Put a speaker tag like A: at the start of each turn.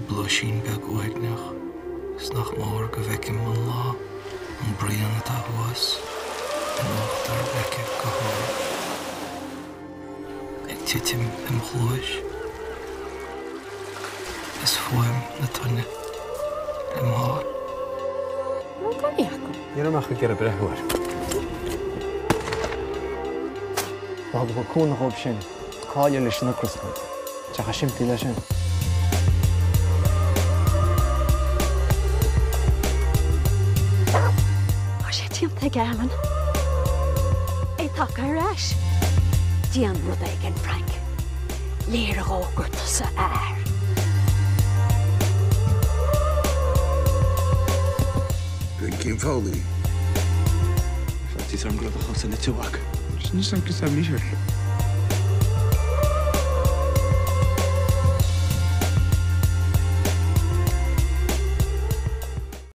A: bpluaisín beag uaigneach 's nach mór go bhfeicim an lá, an braon atá thuas in uachtar leice go hard ag titim im chluais is fuaim na toinne lem sháil.
B: Ní raibh mé ach ag iarraidh breathnú air. Dá dtabharfá cúnamh dhóibh sin, cáil leis an ocras muid. Tá sé chomh simplí leis sin.
C: Tá sé déanta ag Alan. É tagtha ar ais. Déan rud éigin, Frank. Léirigh dhó gur tusa a fhear.
D: Blinking Foley.
E: Faitíos orm go raibh do chosa nite, a mhac.
F: Sin is an cos meter.